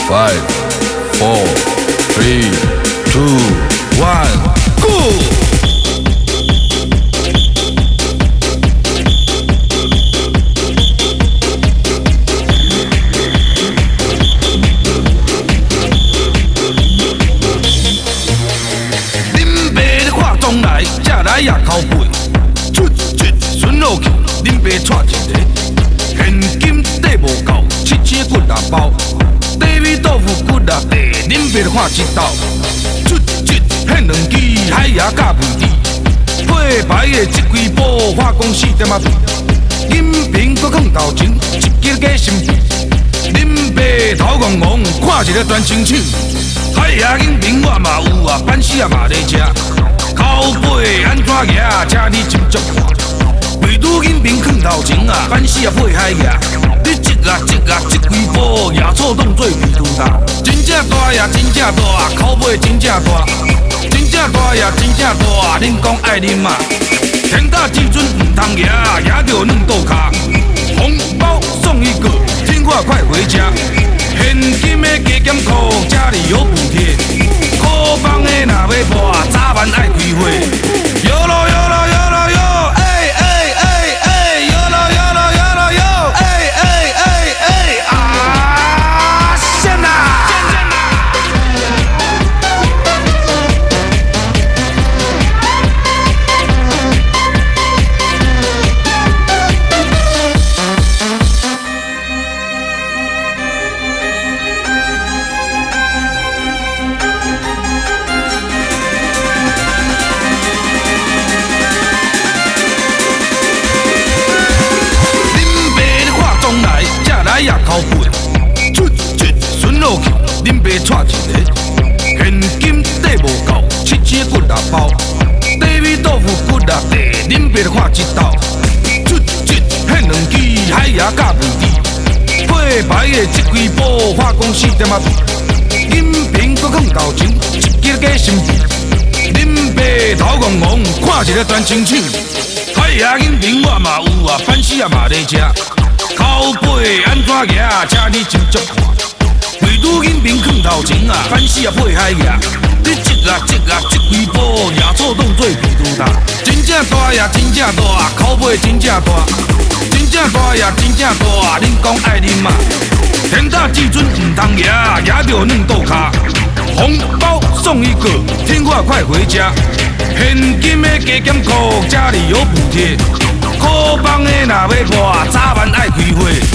Five, four, three, two, one, go！恁爸咧化妆来，才来也口背，出一巡落去，恁爸带一个，现金底无够，七星骨力包。底米豆腐骨啊，恁爸咧看这道，出一现两支海牙甲皮猪，配牌的这几波化工四点仔对，银瓶阁囥头前，一支假心脾。恁爸头戆戆，看一个全清醒。海牙银瓶我嘛有啊，板丝仔嘛咧食，口尾按怎行，请你斟酌看。肥猪银瓶囥头前啊，板丝仔配海牙。你这啊这啊这几步，野草当做皮猪大，真正大呀真正大，口尾真正大，真正大呀真正大，恁讲爱啉啊？天打这阵毋通赢，赢著软倒跤。红包送一个，听话快回家。现金的加减箍，家里有补贴。苦放的若欲破，早晚爱开花。哟啰哟啰哟啰哟，哎哎哎哎，哟啰哟啰哟啰哟，哎哎哎哎，啊，闪啦！恁爸咧化妆来，才来也口背，出一巡落去，恁爸带一个，现金底无够，七星骨力包，底米豆腐骨力，恁爸咧看这道，出一现两支海牙甲皮猪，配牌的这几波化工四点仔对，银瓶阁囥头前，一支假心脾。恁爸头戆戆，看一个全清醒。海牙银瓶我嘛有啊，板丝仔嘛咧食，口尾按怎行，请你斟酌看。肥猪银瓶囥头前啊，板丝仔配海牙。你这啊这啊这几步，野草当做皮猪大，真正大呀真正大，口尾真正大，真正大呀真正大，恁讲爱啉啊？天打这阵毋通赢，赢著软倒跤。红包送一个，听话快回家。现金的加减箍，家里有补贴。苦放的若欲破，早晚爱开花。